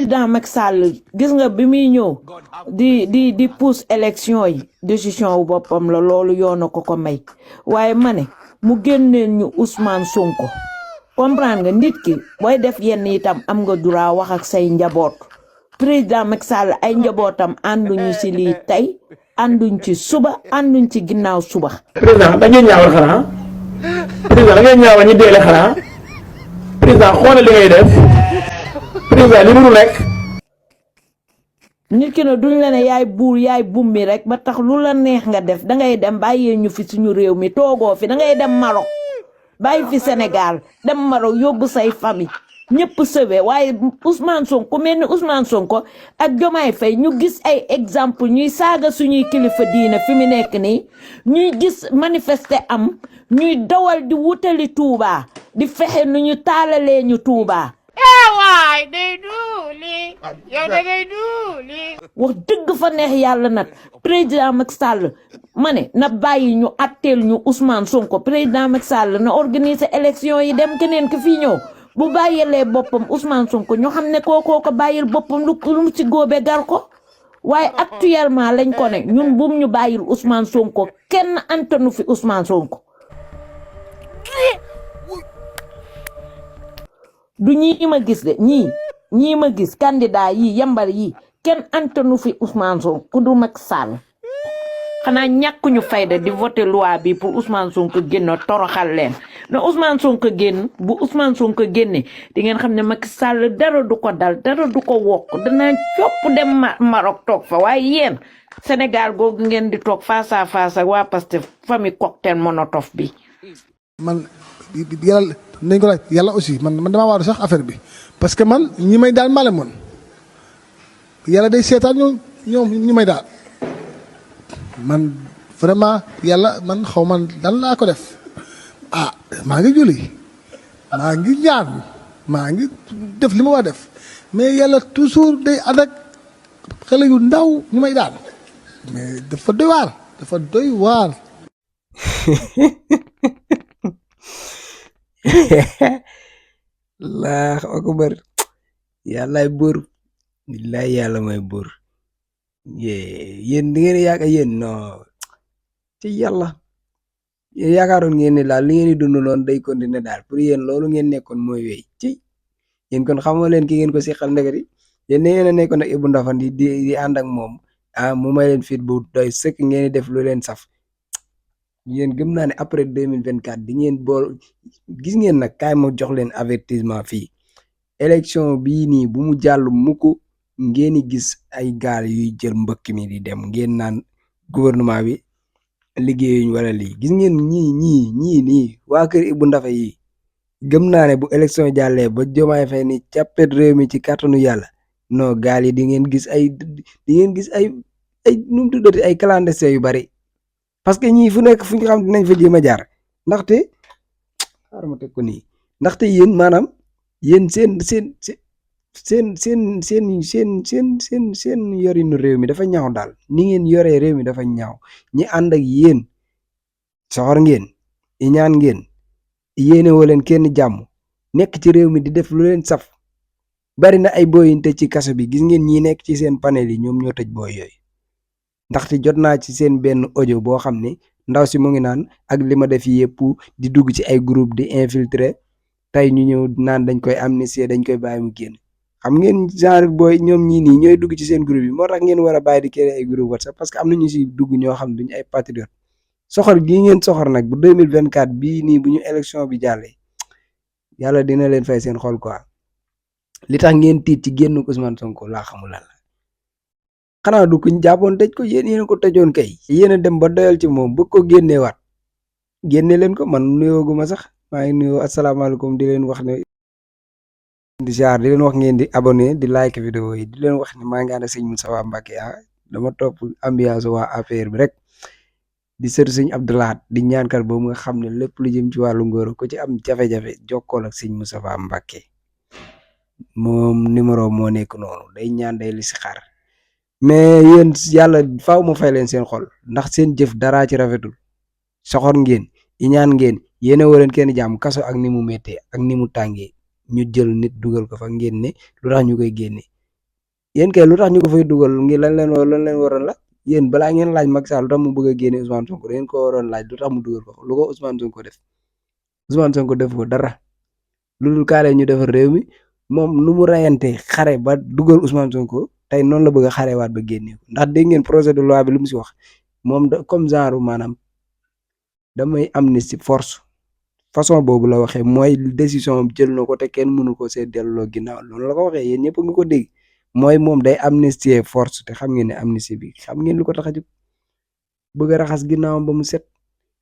président Macky Sall gis nga bi muy ñëw di pousse élection yi décision wu boppam la loolu yoona ko may waaye ma ne mu génneel ñu Ousmane Sonko comprendre nga nit ki booy def yenn itam am nga droit wax ak say njaboot président Macky Sall ay njabootam ànduñu ci lii tey ànduñ ci suba ànduñ ci ginnaaw suba. président da ngeen ñaawal xanaa président da ngeen ñaawal ñi deele xanaa président xoolal li ngay def président li mënu nekk. nit ki ne duñ la ne yaay buur yaay bummi rek ba tax lu la neex nga def dangay dem bàyyee ñu fi suñu réew mi toogoo fi dangay dem Maroc bàyyi fi Sénégal dem Maroc yóbbu say famille ñëpp sëwe waaye Ousmane Sonko mel ni Ousmane Sonko ak Diomaye Faye ñu gis ay exemple ñuy saaga suñuy kilifa diina fi mu nekk nii ñuy gis manifester am ñuy dawal di wutali Touba di fexe nu ñu taalalee ñu Touba. waay day duuli yow da ngay duuli. wax dëgg fa neex yàlla nag président Macky Sall ma ne na bàyyi ñu atteel ñu Ousmane Sonko président Macky Sall na organiser élection yi dem keneen ki fii ñëw bu bàyyilee boppam Ousmane Sonko ñu xam ne kookoo ko bàyyil boppam lu mu ci góobe gar ko waaye actuellement lañ ko ne ñun bum ñu bàyyil Ousmane Sonko kenn antanu fi Ousmane Sonko. du ñii ma gis de ñii ma gis candidat yi yambar yi kenn antanu fi Ousmane Sonko ku du Macky Sall xanaa ñàkkuñu fayda di voter loi bi pour Ousmane Sonko génn toroxal leen na Ousmane Sonko génn bu Ousmane Sonko génne di ngeen xam ne Macky Sall dara du ko dal dara du ko wokk dana copp dem Maroc toog fa waaye yéen Sénégal googu ngeen di toog face à face ak waa Pastef famille cocktail Molotov bi. man yàlla nañ ko laaj yàlla aussi man damaa waaru sax affaire bi parce que man ñi may daal male moon yàlla day seetaan ñoom ñi may daal man vraiment yàlla man xaw man dan laa ko def maa ngi julli maa ngi ñaan maa ngi def li ma war def mais yàlla toujours day ànd ak xale yu ndaw ñu may daal mais dafa doy waar Allahu akbar yàllaay buur billaay yàlla mooy buur yéen di ngeen yaakaar yéen non ci yàlla yéen yaakaaroon ngeen ne daal li ngeen di dund noonu day continuer daal pour yéen loolu ngeen nekkoon mooy wéy ci yéen kon xamoo leen ki ngeen ko seqal ndekati yéen da ngeen a nekkoon ak Ibou Ndafane di ànd ak moom mu may leen fit bu doy sëkk ngeen di def lu leen saf yéen gëm naa ne après 2024 di ngeen bool gis ngeen nag kaay ma jox leen avertissement fii élection bii nii bu mu jàll mukk ngeen di gis ay gaal yuy jël mbëkk mi di dem ngeen naan gouvernement bi liggéeyuñ wala lii gis ngeen ñii nii waa kër Ibou Ndafane yi gëm naa ne bu élection jàllee ba Diomaye Faye ni càppet réew mi ci kàttanu yàlla non gaal yi di ngeen gis ay nu mu tuddati ay clandestin yu bari parce que ñii fu nekk fu ñu xam dinañ fa jéem a jaar ndaxte xaaral ma teg ko nii ndaxte yéen maanaam yéen seen yorinu réew mi dafa ñaaw daal ni ngeen yoree réew mi dafa ñaaw ñi ànd ak yéen soxor ngeen iñaan ngeen yéene woo leen kenn jàmm nekk ci réew mi di def lu leen saf bari na ay booy yu tëj ci kaso bi gis ngeen ñi nekk ci seen panel yi ñoom ñoo tëj booy yooyu ndaxte jot naa ci seen benn audio boo xam ne ndaw si mu ngi naan ak li ma def yëpp di dugg ci ay groupe di infiltrer tey ñu ñëw naan dañ koy amnistier dañ koy bàyyi mu génn xam ngeen genre booy ñoom ñii nii ñooy dugg ci seen groupe yi moo tax ngeen war a bàyyi di créer ay groupe WhatsApp parce que am na ñu si dugg ñoo xam duñu ay patriote soxor gii ngeen soxor nag bu 2024 bii nii bu ñu élection bi jàllee yàlla dina leen fay seen xol quoi li tax ngeen tiit ci génn Ousmane Sonko laa xamul lan la xanaa du kuñ jàppoon tëj ko yéen ko tëjoon kay yéen a dem ba doyal ci moom bëgg ko génneewaat génne leen ko man nuyooguma sax maa ngi nuyoo asalaamaaleykum di leen wax ne di jaar di leen wax ngeen di abonné di like vidéo yi di leen wax ne maa ngi ànd ak sëñ Moussa Mbacke dama topp ambiance waa affaire bi rek di sër sëñ Abdoulahat di ñaankat boobu nga xam ne lépp lu jëm ci wàllu ngóor ko ci am jafe-jafe jokkool ak sëñ Moussa Mbacke moom numéro moo nekk noonu day ñaan day li si xaar mais yéen yàlla faaw ma fay leen seen xol ndax seen jëf dara ci rafetul soxor ngeen iñaan ngeen yéen a waroon kenn jàmm kaso ak ni mu méttee ak ni mu tàngee ñu jël nit dugal ko fa ngeen ne lu tax ñu koy génne yéen kay lu tax ñu ko fay dugal ngi lan leen waroon la yéen balaa ngeen laaj Macky Sall lu tax mu bëgg a génne Ousmane Sonko da ngeen ko waroon laaj lu tax mu dugal ko lu ko Ousmane Sonko def Ousmane Sonko def ko dara lu dul kaale ñu defar réew mi moom nu mu rayante xare ba dugal Ousmane Sonko tey noonu la bëgg a xarewaat ba génne ko ndax dégg ngeen projet de loi bi lu mu si wax moom da comme genre maanaam damay amnistie force façon boobu la waxee mooy décision jël na ko te kenn mënu ko see delloo ginnaaw loolu la ko waxee yéen ñëpp nga ko dégg mooy moom day amnistier force te xam ngeen ne amnistie bi xam ngeen lu ko tax a jóg bëgg a raxas ginnaawam ba mu set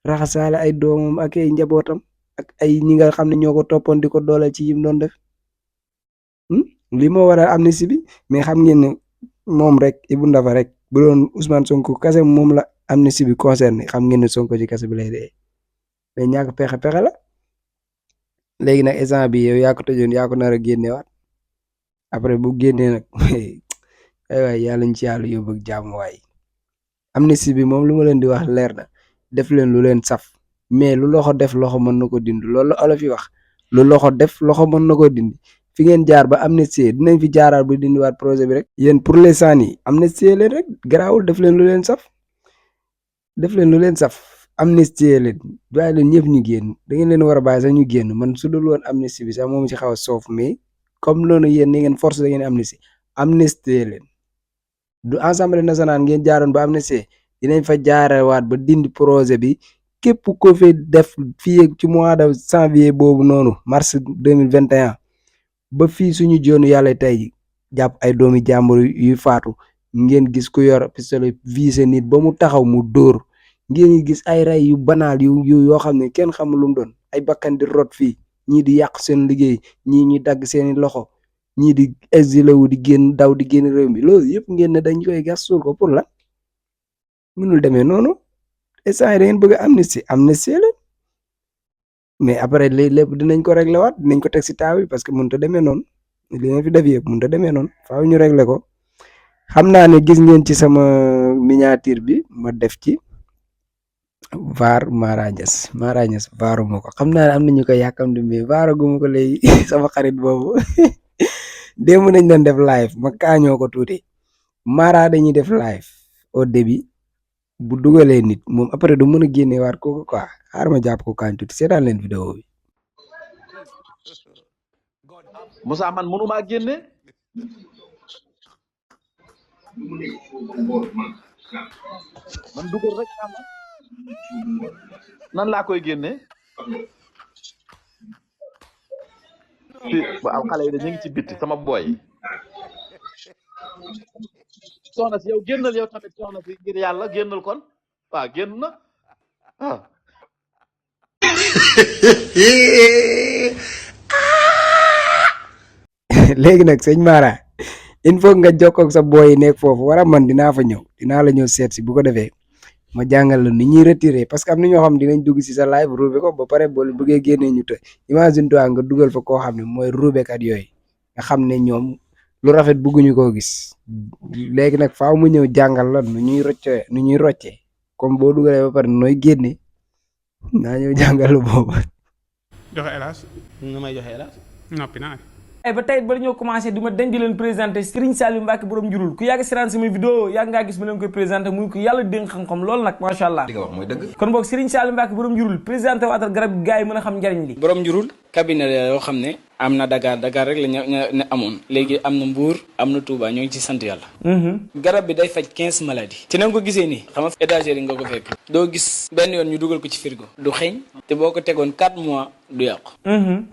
raxasaale ay doomam ak ay njabootam ak ay ñi nga xam ne ñoo ko toppoon di ko dooleel ci yim doon def lii moo waral amnistie bi mais xam ngeen ne moom rek Ibou Ndafa rek bu doon Ousmane Sonko kase moom la amnistie bi concerné xam ngeen ne Sonko ci kase bi lay dee mais ñàkk pexe la léegi nag instant bi yow yaa ko tëjoon yaa ko nar a génneewaat après bu génnee nag ay waay yàlla ñu ci yàlla yóbbu ak jàmm waay amnistie bi moom lu ma leen di wax leer na def leen lu leen saf mais lu loxo def loxo mën na ko dindi loolu la olof yi wax lu loxo def loxo mën na ko dindi fi ngeen jaar ba amnistie dinañ fi jaaraat ba dindiwaat projet bi rek yéen pour l'instant nii amnistie leen rek garaawul def leen lu leen saf amnistie leen bàyyi leen ñëpp ñu génn da ngeen leen war a bàyyi sax ñu génn man su dul woon amnistie bi sax moom ci xaw a soof mais comme loolu yéen ni ngeen force da ngeen amnistie leen du assemblée nationale ngeen jaaroon ba amnistie dinañ fa jaarawaat ba dindi projet bi képp ko fi def fii ci mois de janvier boobu noonu mars 2021 ba fii suñu joonu yàlla tey jàpp ay doomi jàmbur yuy faatu ngeen gis ku yor pistolet visé nit ba mu taxaw mu dóor ngeen gis ay rey yu banaal yoo xam ne kenn xamul lu mu doon ay bakkan di rot fii ñii di yàq seen liggéey ñii ñi dagg seeni loxo ñii di exilé wu di génn daw di génn réew mi loolu yëpp ngeen ne dañ koy gas suul ko pour la mënul demee noonu instant yi da ngeen bëgg a amnistie la mais après lépp dinañ ko réglé waat dinañ ko teg si taaw yi parce que mënut a demee noonu li ngeen fi def yëpp mënut a demee noonu faaw ñu réglé ko xam naa ne gis ngeen ci sama miniature bi ma def ci vaar Mara Niass vaaru ma ko xam naa ne am na ñu koy yàkkamti mais vaaru gu ma ko léegi sama xarit boobu démb nañ doon def live ma kaañoo ko tuuti Mara dañuy def live au début bu dugalee nit moom après du mën a génne waat kooku quoi xaar ma jàpp ko kaañ tuuti seetaan leen vidéo bi. Moussa man mënumaa génne man dugal rek nan laa koy génne fi waaw xale yi de ñu ngi ci bitti sama boy soxna si yow génnal yow tamit soxna si ngir yàlla génnal kon waaw génn na ah léegi nag sëñ Mara il faut nga jokkoo ak sa boy yi nekk foofu wala man dinaa fa ñëw dinaa la ñëw seet si bu ko defee ma jàngal la ni ñuy retiré parce que am na ñoo xam dinañ dugg si sa live ruube ko ba pare boo bëggee génnee ñu te imagine toi nga dugal fa koo xam ne mooy ruubekat yooyu nga xam ne ñoom lu rafet bëgguñu koo gis léegi nag faaw mu ñëw jàngal la nu ñuy roccee comme boo dugalee ba pare nooy génne naa ñëw jàngal la boobu. joxe hélas. nu may joxe hélas. noppi naa. ba tey ba ñoo commencé du ma dañ di leen présenté Serigne Saliou Mbacke borom njurul ku yàgg siraan sama vidéo yàgg ngaa gis ma leen koy présenté muy ko yàlla dénk xam-xam loolu nag macha allah. li nga wax mooy dëgg. kon boog Serigne Saliou Mbacke borom njurul présenté waatal garab gi gars yi mën a xam njariñ li. borom njurul cabinet la yoo xam ne am na Dakar rek la ñu amoon léegi am na Mbour am na Touba ñoo ngi ci sant yàlla. garab bi day faj 15 maladies. ci na nga ko gisee nii xam nga étagère yi nga ko fekk. doo gis benn yoon ñu dugal ko ci frigo. du xeeñ te boo ko tegoon 4 mois du yàqu.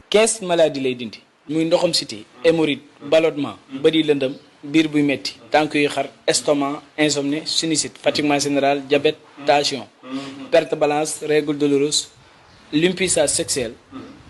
15 maladies lay dindi. muy ndoxam cité hémorroïde ballonnement bëri lëndëm biir buy metti tànk yu xar estomac insomnie sinusite fatiguement général diabète tension perte balance règle douloureuse l'impuissance sexuelle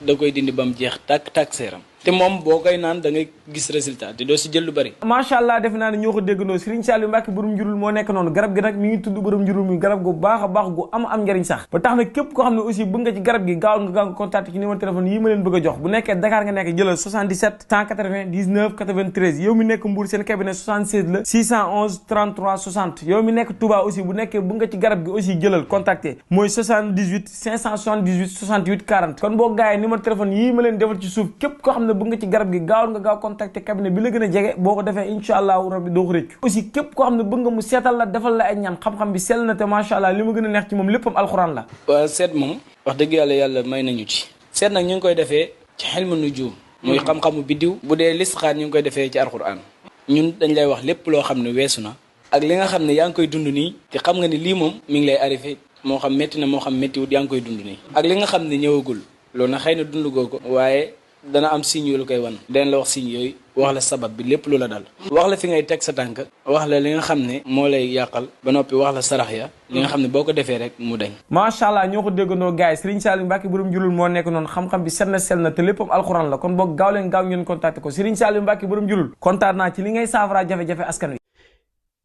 da koy dindi ba mu jeex tàkk seeram te moom boo koy naan da ngay gis résultat te doo si jël lu bëri. macha allah defe naa ne ñoo ko déggandoo Serigne Saliou Mbacke borom njurul moo nekk noonu garab gi nag mi ngi tudd borom njurul muy garab gu baax a baax gu am njariñ sax ba tax na képp koo xam ne aussi bëgg nga ci garab gi gaaw nga contacté ci numéro téléphone yi ma leen bëgg a jox bu nekkee Dakar nga nekk jëlal 77 199 93 yow mi nekk Mbour seen cabinet 76 la 611 33 60 yow mi nekk Touba aussi bu nekkee bëgg nga ci garab gi aussi jëlal contacté mooy 78 578 68 40 kon boo gaayee numéro téléphone yii ma leen defal ci suuf képp koo xam ne bëgg nga ci garab gi gaawal nga gaaw contacter cabinet bi la gën a jege boo ko defee incha allahu rabbi doo ko rëccu aussi képp koo xam ne bëgg nga mu seetal la defal la ay ñaan xam-xam bi sell na te macha allah li ma gën a neex ci moom léppam alxuraan la. waaw seet moom wax dëgg yàlla may nañu ci seet nag ñu ngi koy defee ci xilmu nujum muy xam-xamu biddiw bu dee listixaar ñu ngi koy defee ci alxuraan ñun dañ lay wax lépp loo xam ne weesu na ak li nga xam ne yaa ngi koy dund nii te xam nga ni lii moom mi ngi lay arrivé moo xam métti na moo xam méttiwut yaa ngi koy dund nii ak li nga xam ne ñëwagul loolu nag xëy na dund goo ko waaye dana am signe yu la koy wan danañ la wax signe yooyu wax la sabab bi lépp lu la dal wax la fi ngay teg sa tànk wax la li nga xam ne moo lay yàqal ba noppi wax la sarax ya li nga xam ne boo ko defee rek mu dañ macha allah ñoo ko déggandoo gars yi Serigne Saliou Mbacke borom julul moo nekk noonu xam-xam bi set na sell na te léppam alxuraan la kon boog gaaw leen gaaw ngeen contacté ko Serigne Saliou Mbacke borom julul kontaan naa ci li ngay saafara jafe-jafe askan wi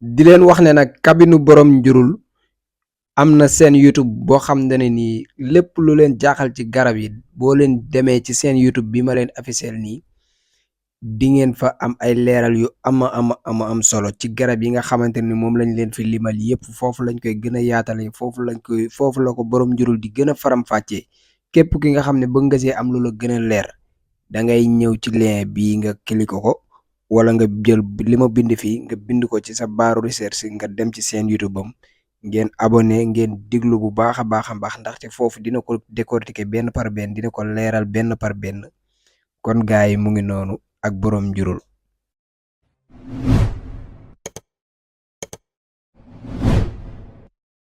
di leen wax ne nag kabinu borom njurul am na seen YouTube boo xam ne nii lépp lu leen jaaxal ci garab yi boo leen demee ci seen YouTube bi ma leen affiché nii di ngeen fa am ay leeral yu am solo ci garab yi nga xamante ni moom lañ leen fi limal yépp foofu lañ koy gën a yaatale foofu la ko borom njurul di gën a faram-fàccee képp ki nga xam ne bëgg nga see am lu la gën a leer da ngay ñëw ci lien bii nga cliquer ko wala nga jël li ma bind fii nga bind ko ci sa baaru recherche nga dem ci seen YouTube am ngeen abonné ngeen diglu bu baax a baax ndaxte foofu dina ko décortiquer benn par benn dina ko leeral benn par benn kon gaay yi mu ngi noonu ak borom njurul